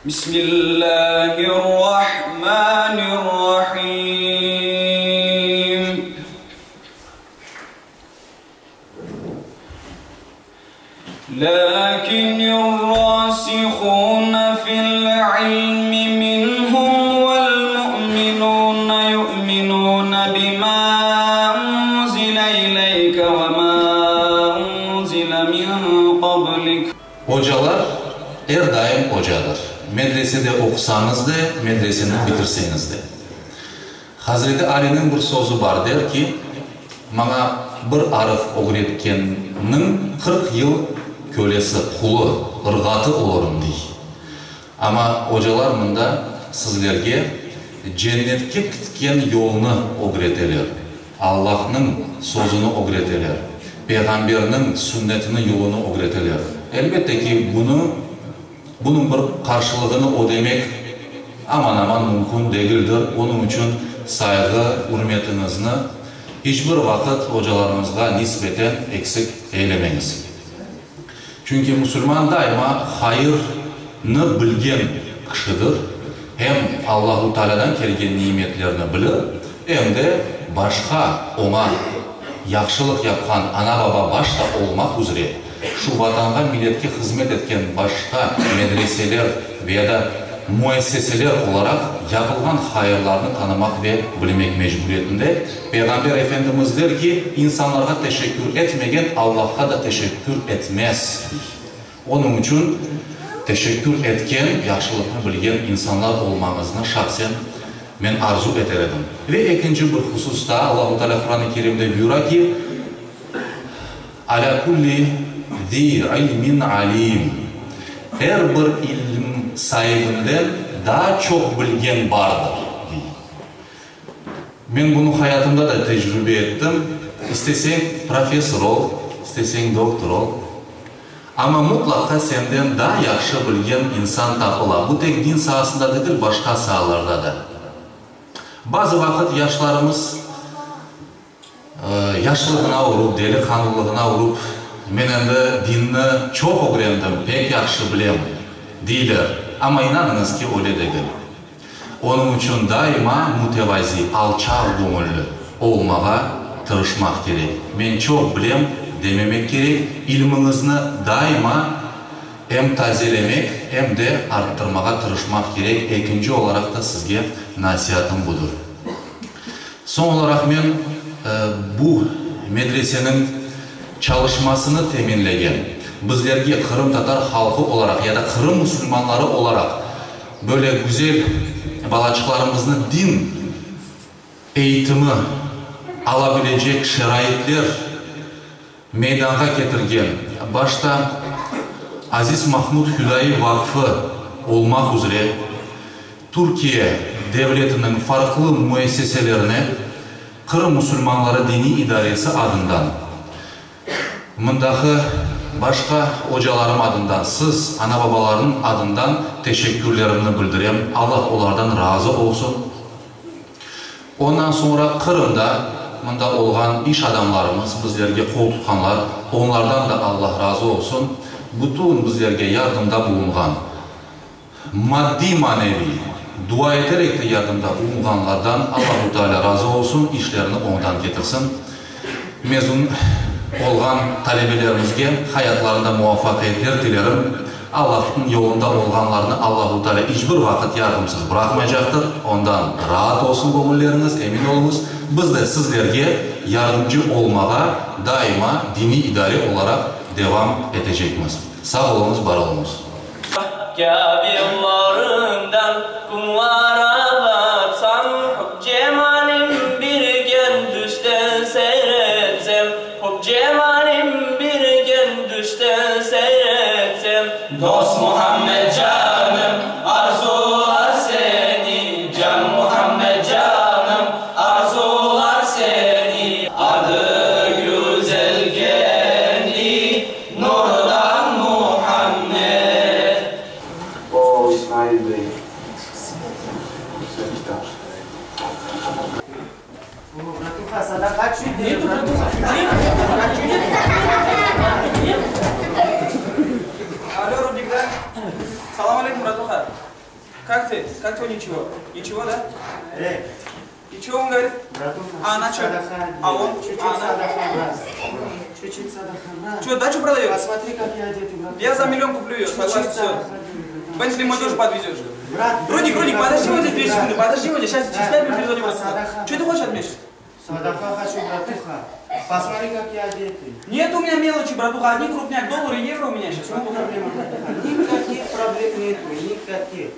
Bismillâhirrahmanirrahim. Lâkinirrâsihûne fil-ilmi minhum vel-mu'minûne yu'minûne bimâ unzile ileyke ve mâ unzile min qablik. Ocalar er daim ocadır, medresede oqusañız de, medreseni bitirseñiz de. Hazreti Aliniñ bir sözü bar, der ki, Maña bir arf ögretkenniñ 40 yıl kölesi, qulu, ırğatı olurım, dey. Amma ocalar mında sizlerge cennetke kitken yolnı ögreteler, Allahnıñ sözüni ögreteler, Peyğamberniñ sünnetini, yolunı ögreteler. Elbette ki, bunı. Bunıñ bir qarşılığını ödemek aman-aman mümkün degildir, onıñ içün sayğı, ürmetiñizni iç bir vaqıt ocalarıñızğa nisbeten eksik eylemeñiz. Çünki musulman daima hayırnı bilgen kişidir, em Allahu Taalâdan kelgen nimetlerni bilir, em de başqa oña yahşılıq yapqan ana-baba başta olmaq üzre, Şu Vatanğa, milletke hızmet etken başqa medreseler ve ya da müesseseler olaraq yapılğan hayırlarnı tanımaq ve bilmek mecburiyetinde. Peyğamber Efendimiz der ki, İnsanlarğa teşekkür etmegen Allahqa da teşekkür etmez, dey. Onıñ içün teşekkür etken, yahşılıqnı bilgen insanlar olmañıznı şahsen men arzu eter edim. Ve ekinci bir hususta Allahu Teala Quran-ı Kerimde buyura ki, Alâ kulli zi ilmin alim, er bir ilm saibinden daa çoq bilgen bardır, dey. Men bunı hayatımda da tecrübe ettim, isteseñ professor ol, isteseñ doktor ol, amma mutlaqa senden daa yahşı bilgen insan tapıla. Bu tek din saasında degil, başqa saalarda da. Bazı vaqıt yaşlarımız. Yaşlığına urup, deliqanlılığına urup, men endi dinni çoq ögrendim, pek yahşı bilem, deyler. Amma inanıñız ki, öyle degil. Onıñ içün daima mütevazi, alçaq göñülli olmağa tırışmaq kerek. Men çoq bilem dememek kerek, ilmiñizni daima em tazelemek, em de arttırmağa tırışmaq kerek. Ekinci olaraq da sizge nasiatım budır. Soñ olaraq men bu medreseniñ çalışmasını teminlegen, bizlerge qırımtatar halqı olaraq ya da Qırım musulmanları olaraq böyle güzel balaçıqlarımıznı din eğitimi alabilecek şaraitler meydanğa ketirgen, başta Aziz Mahmud Hüdayi Vaqfı olmaq üzre Türkiye devletiniñ farqlı müesseselerine Qırım musulmanları diniy idaresi adından, mındaqı başqa ocalarım adından, siz, ana-babalarnıñ adından teşekkürlerimni bildirem. Allah olardan razı olsun. Ondan soñra Qırımda mında olğan iş adamlarımız, bizlerge qol tutqanlar, onlardan da Allah razı olsun, bütün bizlerge yardımda bulunğan, maddiy-maneviy, dua eterek de yardımda bulunğanlardan Allahu Teala razı olsun, işlerini oñdan ketirsin. Mezun olğan talebelerimizge hayatlarında muvafaqiyetler tilerim. Allahnıñ yolunda olğanlarnı Allahu Teala iç bir vaqıt yardımsız bıraqmaycaqtır. Ondan raat olsun göñülleriñiz, emin oluñız. Biz de sizlerge yardımcı olmağa daima diniy idare olaraq devam etecekmiz. Sağ oluñız, bar oluñız. Kâbe yollarından kumlara batsam, Hub cemalim birgen düşten seyretsem, Hub cemalim birgen düşten seyretsem. Dost Muhammed canım, arzular seni, Can Muhammed canım, arzular seni. Adı güzel kendi Nurdan Muhammed. O, İsmail bey, güzel kitap. Alo, Rubik, da? Salam aleykum, bratuha. Как ты? Как твой ничего? Ничего, да? Эй, И чё он говорит? братуха, А она чуть чё? садаха А он? Чуть-чуть А она? садаха, брат. Чуть-чуть садаха, брат. Чё, дачу продаешь? Посмотри, как я одетый, брат. Я за миллион куплю ее, Чуть-чуть согласен, все. садаха, брат. Бентли мой тоже подвезешь. Брат, Рудик, Рудик, брат, подожди вот здесь две брат. секунды, подожди вот здесь, сейчас Да, чистай брат, перезвони просто. садаха. Что ты хочешь от меня сейчас? Садаха хочу, братуха. Посмотри, как я одетый. Нет у меня мелочи, братуха, одни крупняк, доллары, евро у меня сейчас. В чем проблема, братуха? Никаких проблем нету, никаких.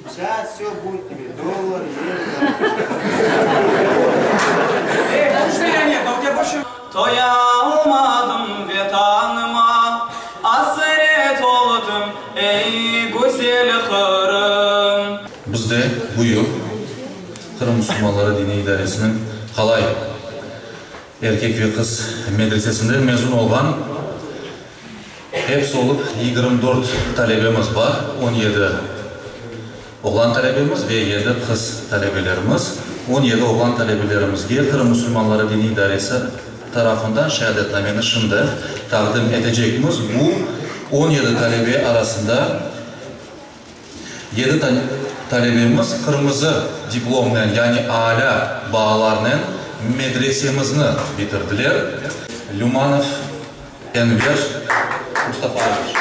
Сейчас все будет тебе. Доллар, евро. Эй, больше меня нет, но у тебя больше... Toyalmadım vetanıma, asret oldum ey güzel Qırım. Bizde bu yıl Qırım musulmanları diniy idaresiniñ Qalay erkek ve qız medresesinden mezun olğan episi olıp 24 talebemiz bar, 17 oğlan talebemiz ve yedi qız talebelerimiz. 17 oğlan talebelerimizge Qırım musulmanları diniy idaresi tarafından şeadetnameni şimdi taqdim etecekmiz. Bu 17 talebe arasında yedi talebemiz qırmızı diplomnen, yani alâ baalarnen medresemizni bitirdiler, Lümanov Enver Mustafayeviç.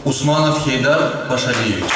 Usmanov Heydar Paşaliyeviç.